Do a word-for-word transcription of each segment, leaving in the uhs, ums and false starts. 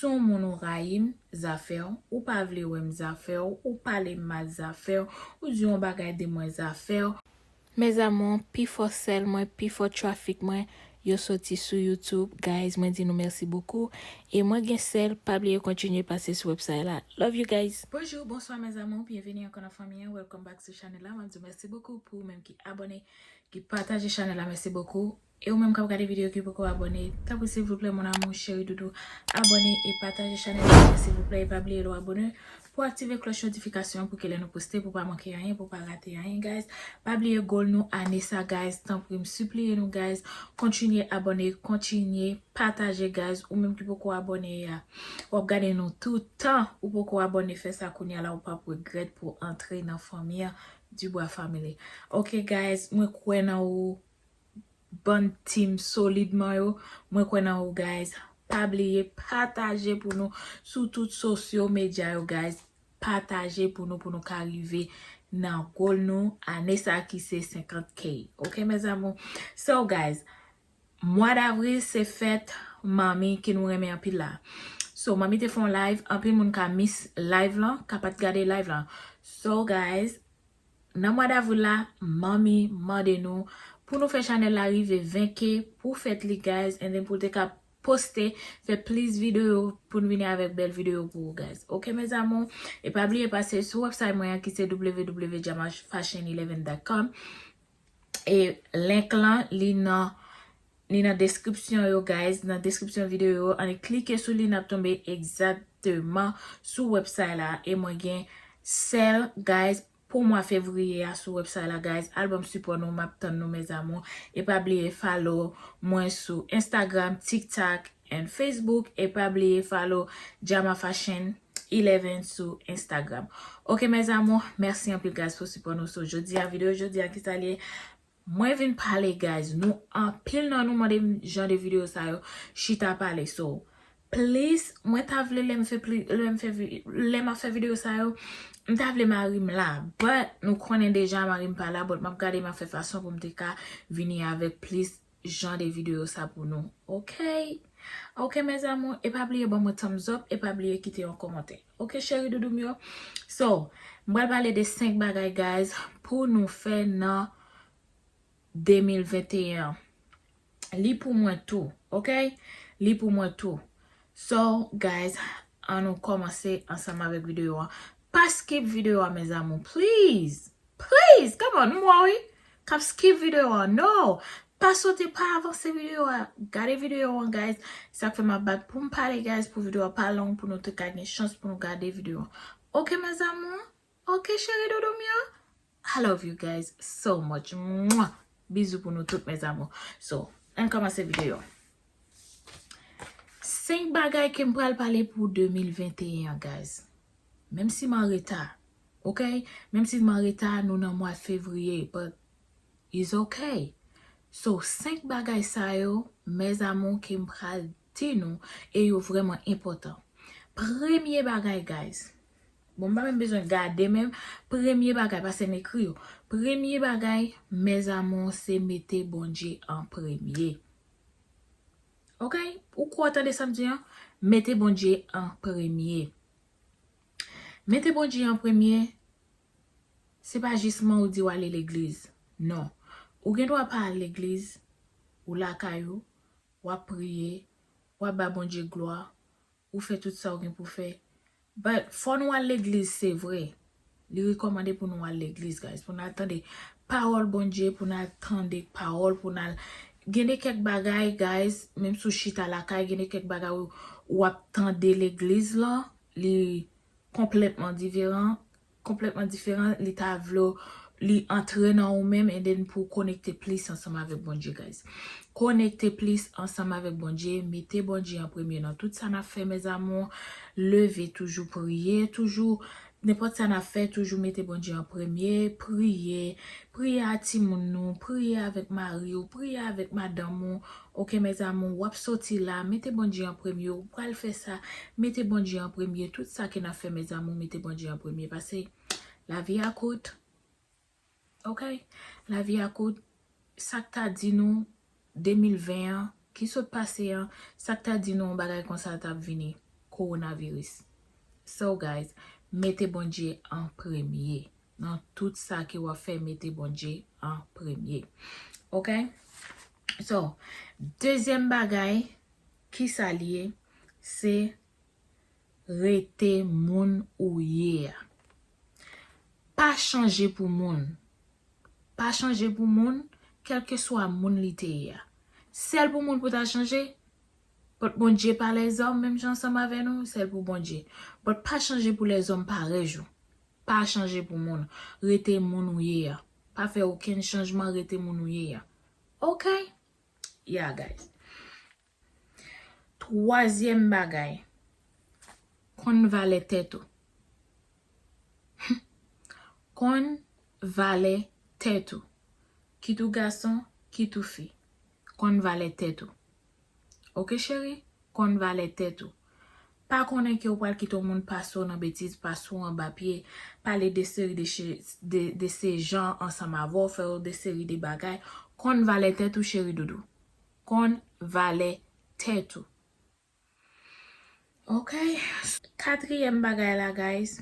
Si w moun ou rayi m, zafè w, ou pa vle wè m, zafè w, ou pale m mal, zafè w, ou di yon bagay de mwen, zafè w. Mes amours, pi fò sèl mwen, pi fò traffic mwen, yo soti sou YouTube. Guys, mwen di nou mèsi bokou. E mwen gen sèl, pa bliye kontinye pase sou website la. Love you guys. Bonjou, bonswa mes amours, byenveni ankò nan fanmi an. Welcome back to channel la. Mwen di mèsi bokou pou ou menm ki abòne, ki pataje channel la. Mèsi bokou. E ou menm k ap gade videyo ki poko abòne, tanpri silvouplè mon amour, cheri doudou, abòne e pataje channel la silvouplè. E pa bliye lè w abòne pou aktive klòch notifikasyon pou ke lè nou poste pou pa manke anyen, pou pa rate anyen guys. Pa bliye goal nou ane sa guys, tanpri m sipliye nou guys, kontinye abòne, kontinye pataje guys. Ou menm ki poko abòne a, w ap gade nou toutan, ou poko abòne, fè sa kounye a la, ou p ap regrèt pou antre nan fanmi an, Dubois Family. Ok guys, mwen kwè nan ou. Bann team solidman yo, mwen kwè nan ou guys. Pa bliye pataje pou nou sou tout sosyo medya yo guys. Pataje pou nou, pou nou ka rive nan goal nou ane sa ki se senkant K. Ok mes amours. So guys, mwa davril se fèt manmi ke nou renmen anpil la. So manmi te fè yon live, anpil moun ka miss live lan, ka pa t gade live lan. So guys, nan mwa davril la, manmi mande nou pou nou fè chanèl la rive ven K pou fèt li guys, and then pou l te ka poste, fè plis videyo pou n vini avèk bèl videyo pou ou guys. Ok mes amours, e pa bliye pase sou website mwen an ki se w w w dot jama fashion eleven dot com. E link lan li nan li nan deskripsyon yo guys, nan deskripsyon videyo yo, ann klike sou li, n ap tonbe egzakteman sou website la. E mwen gen sèl guys, pou mwa fevriye a sou website la guys. Al ban m sipò nou, m ap tann nou mes amours. E pa bliye follow mwen sou Instagram, TikTok and Facebook. E pa bliye follow Jama Fashion eleven sou Instagram. Ok mes amours, mèsi anpil guys pou sipò nou. So jodi a, videyo jodi a ki sa l ye? Mwen vin pale guys, nou anpil nan nou mande m jan de videyo sa yo, chita pale. So please, mwen ta vle lè m fè pli, lè m fè vi- lè m ap fè videyo sa yo, m ta vle mari m la. But nou konnen deja mari m pa la, but m ap gade, m ap fè fason pou m te ka vini avèk plis jan de videyo sa pou nou. Ok? Ok mes amours, e pa bliye ban mwen thumbs up, e pa bliye kite yon kòmantè. Ok cheri doudou m yo? So m pral pale de senk bagay guys pou nou fè nan de mil venteyen. Li pou mwen tou, ok? Li pou mwen tou. So guys, ann nou kòmanse ansanm avèk videyo an. Pa skip videyo an mes amours, please. Please, come on, m wè w wi k ap skip videyo an. No, pa sote, pa avanse videyo a. Gade videyo an guys. Sa k fè m ap bat pou m pale guys, pou videyo a pa long, pou nou tout ka gen chans pou nou gade videyo an. Ok mes amours? Ok cheri doudou m yo? I love you guys so much. Mwah. Bizou pou nou tout mes amours. So ann kòmanse videyo. Senk bagay ke m pral pale pou de mil venteyen an guys. Menm si m an reta, ok? Menm si m an reta, nou nan mwa fevriye, but it's ok. So senk bagay sa yo mes amours ke m pral di nou, e yo vrèman enpòtan. Premye bagay guys, bon m pa menm bezwen gade menm, premye bagay, pase m ekri yo. Premye bagay mes amours, se mete Bondye an premye. Ok? Ou kwè w tande sa m di an? Mete Bondye an premye. Mete Bondye an premye, se pa jis man ou di w ale legliz. Non. Ou gen dwa pa al legliz, ou lakay ou, w ap priye, w ap ba Bondye glwa, ou fè tout sa w gen pou fè. But fò nou al legliz, se vre. Li rekòmande pou nou al legliz guys, pou n al tande pawòl Bondye, pou n al tande pawòl, pou n al, gen de kèk bagay guys, menm si w chita lakay, gen de kèk bagay ou, w ap tande legliz lan, li konplètman diferan, konplètman diferan, li ta vle w, li antre nan ou menm, and then pou w konekte plis ansanm avèk Bondye guys. Konekte plis ansanm avèk Bondye, mete Bondye an premye nan tout sa n ap fè mes amours. Leve toujou, priye toujou, nenpòt sa n ap fè, toujou mete Bondye an premye, priye, priye a timoun nou, priye avèk mari w, priye avèk madanm ou. Ok mes amours, w ap soti la, mete Bondye an premye, ou pral fè sa, mete Bondye an premye, tout sa ke n ap fè mes amours, mete Bondye an premye, pase lavi a kout. Ok? Lavi a kout. Sa k ta di nou de mil ven an ki sot pase an, sa k ta di nou yon bagay konsa t ap vini? kowonaviris. So guys, mete Bondye an premye. Nan tout sa ke w ap fè, mete Bondye an premye. Ok? So, dezyèm bagay, ki sa l ye? Se rete moun ou ye a. Pa chanje pou moun. Pa chanje pou moun, kèlkeswa moun li te ye a. Sèl pou moun pou ta chanje, but Bondye pa lèzòm, menm jan ansanm avè nou, sèl pou Bondye. But pa chanje pou lèzòm parèy ou. Pa chanje pou moun. Rete moun ou ye a. Pa fè okenn chanjman, rete moun ou ye a. Ok? Yeah, guys. Twazyèm bagay, konn valè tèt ou. Konn valè tèt ou. Kit ou gason, kit ou fi. Konn valè tèt ou. Ok, cheri? Konn valè tèt ou. Pa konnen ke w pral kite yon moun pase w nan betiz, pase w anba pye, pale de seri de, che- de, de se jan ansanm avè w, fè w de seri de bagay. Konn valè tèt ou, cheri doudou. Konn valè tèt ou. Ok? Katriyèm bagay la, guys.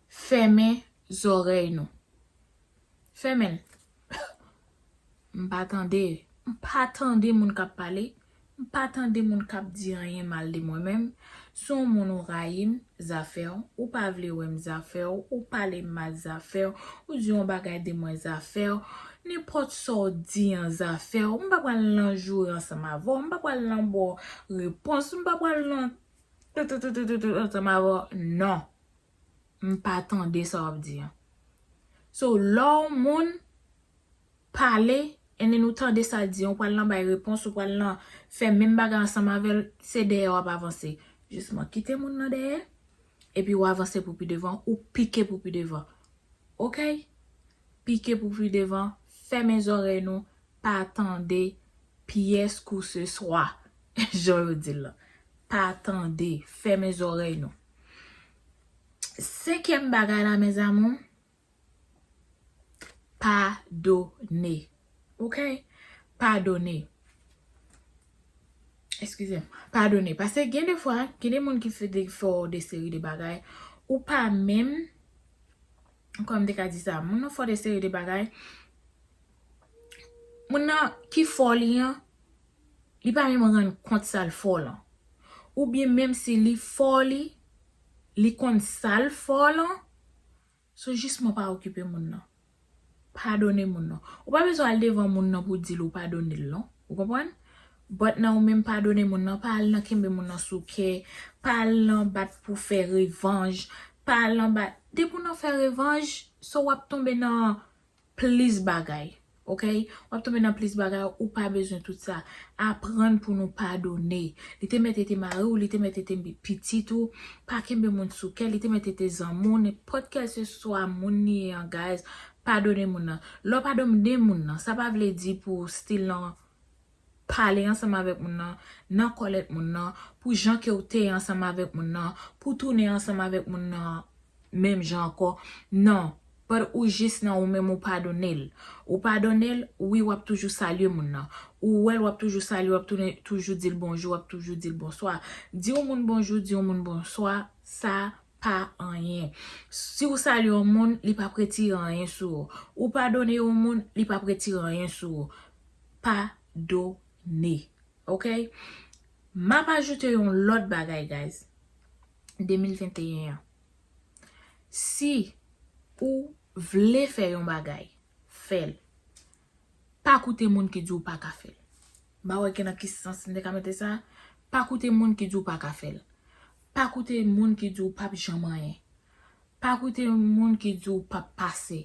Fèmen zòrèy nou. Fèmen l. M pa tande. M pa tande moun k ap pale. M pa tande moun k ap di anyen mal de mwen menm. Si yon moun ou rayi m, zafè w. Ou pa vle wè m, zafè w. Ou pale m mal, zafè w. Ou di yon bagay de mwen, zafè w. Nenpòt sa w di an, zafè w. M pa pral nan joure ansanm avè w. M pa pral nan ba w repons. M pa pral nan tout, tout, tout, tout, tout ansanm avè w. Non. M pa tande sa w ap di an. So, lè yon moun pale, and then ou tande sa l di an, ou pral nan bay repons, ou pral nan fè menm bagay ansanm avè l, se dèyè w ap avanse. Jisman, kite moun nan dèyè, epi w avanse pou pi devan, ou pike pou pi devan. Ok? Pike pou pi devan, fèmen zòrèy nou, pa tande pyès kou se swa. Jan yo di l lan. Pa tande, fèmen zòrèy nou. Senkyèm bagay la, mes amours, padone. Ok? Padone. Eskize m. Padone. Paske gen de fwa, gen de moun ki fè de, fè w de seri de bagay. Ou pa menm, kòman m te ka di sa? Moun nan fè w de seri de bagay. Moun nan ki fè w li an, li pa menm rann kont sa l fè w lan. Oubyen menm si li fè w li, li konn sa l fè w lan. So, jisman pa okipe moun nan. Padone moun nan. Ou pa bezwen al devan moun nan pou di l ou padone l, non. Ou konprann? But nan ou menm padone moun nan, pa al nan kenbe moun nan sou kè, pa al nan bat pou fè revanj, pa al nan bat. Depi w nan fè revanj, so w ap tonbe nan plis bagay. Ok? W ap tonbe nan plis bagay, ou pa bezwen tout sa. Aprann pou nou padone. Li te mèt ete mari w, li te mèt ete pitit ou, pa kenbe moun sou kè, li te mèt ete zanmi w, nenpòt kèlseswa moun li ye an, guys, padone moun nan. Lè w padone moun nan, sa pa vle di pou stil nan pale ansanm avèk moun nan, nan kòlèt moun nan, pou jan ke w te ye ansanm avèk moun nan, pou tounen ansanm avèk moun nan menm jan ankò. Non. But ou jis nan ou menm ou padone l. Ou padone l, wi, w ap toujou salye moun nan. Ou wè l, w ap toujou salye, w ap tounen, toujou di l bonjou, w ap toujou di l bonswa. Di yon moun bonjou, di yon moun bonswa, sa pa anyen. Si w salye yon moun, li p ap retire anyen sou ou. Ou padone yon moun, li p ap retire anyen sou ou. Padone. Ok? M ap ajoute yon lòt bagay, guys. De mil venteyen an. Si ou vle fè yon bagay, fè l. Pa koute moun ki di w pa ka fè l. M pa wè ki nan ki sans m te ka mete sa. Pa koute moun ki di w pa ka fè l. Pa koute moun ki di w p ap janm anyen. Pa koute moun ki di w p ap pase.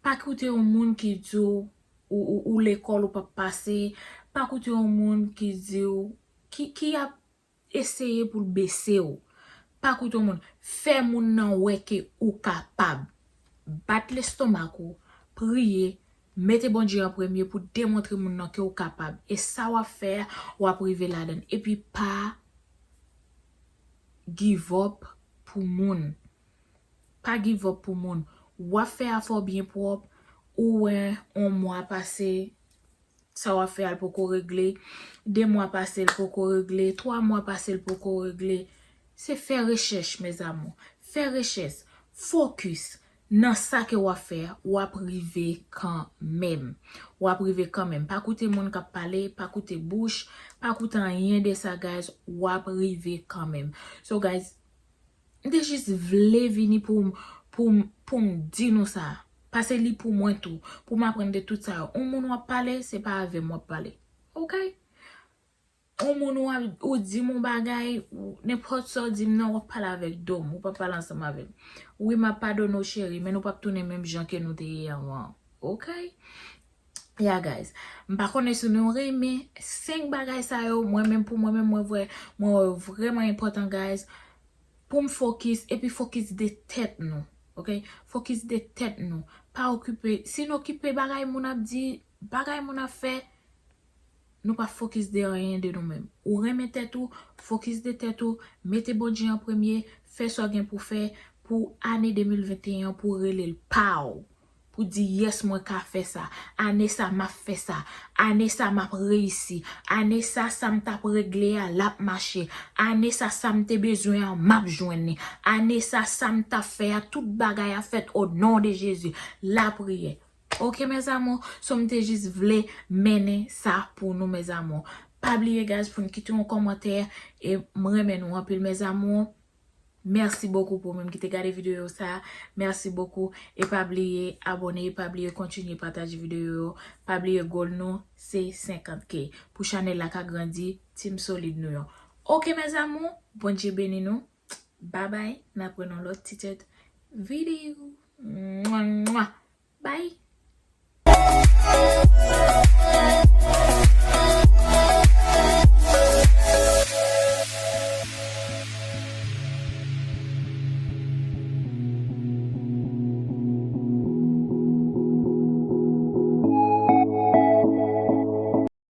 Pa koute yon moun ki di w ou, ou, ou lekòl ou p ap pase. Pa koute yon moun ki di w, ki, ki ap eseye pou l bese w. Pa koute yon moun. Fè moun nan wè ke ou kapab. Bat lestomak ou, priye, mete Bondye an premye pou demontre moun nan ke w kapab. E sa w ap fè a, w ap rive ladan l. Epi pa give up pou moun. Pa give up pou moun. W ap fè afè w byen pwòp, ou wè yon mwa pase, Sa w ap fè a l poko regle. De mwa pase l poko regle. Twa mwa pase l poko regle. Se fè rechèch, mes amours. Fè rechèch. Focus nan sa ke w ap fè a, w ap rive kanmenm. W ap rive kanmenm. Pa koute moun k ap pale, pa koute bouch, pa koute anyen de sa, guys. W ap rive kanmenm. So, guys, m te jis vle vini pou m, pou m, pou m di nou sa. Paske li pou mwen tou. Pou m aprann de tout sa yo. Yon moun w ap pale, se pa avè m w ap pale. Ok? Yon moun w ap, ou di m yon bagay, ou, nenpòt sa w di m nan, w ap pale avèk do m, ou p ap pale ansanm avè m. Wi, m ap padone w, cheri, men nou p ap tounen menm jan ke nou te ye anvan. Ok? Yeah, guys. M pa konnen si nou renmen senk bagay sa yo, mwen menm, pou mwen menm, mwen vre, mwen wè yo vrèman enpòtan, guys. Pou m focus, epi focus de tèt nou. Ok? Focus de tèt nou. Pa okipe, si n okipe bagay moun ap di, bagay moun ap fè, nou pa focus de anyen de nou menm. Ou renmen tèt ou, focus de tèt ou, mete Bondye an premye, fè sa w gen pou fè pou ane de mil venteyen an, pou w rele l pa w. Pou di, yes, mwen ka fè sa. Ane sa, m ap fè sa. Ane sa, m ap reyisi. Ane sa, sa m t ap regle a, l ap mache. Ane sa, sa m te bezwen an, m ap jwenn li. Ane sa, sa m t ap fè a, tout bagay ap fèt o non de Jezi. Lapriyè. Ok, mes amours, so m te jis vle mennen sa pou nou, mes amours. Pa bliye, guys, pou n kite yon kòmantè, e m renmen nou anpil, mes amours. Mèsi bokou pou ou menm ki te gade videyo sa. Mèsi bokou. E pa bliye abòne, e pa bliye kontinye pataje videyo yo. Pa bliye goal nou, se senkant K. Pou chanèl la ka grandi, team solid nou yo. Ok, mes amours, Bondye beni nou. Babay, n ap wè nan lòt ti tèt videyo. Mwa, mwa. Bye.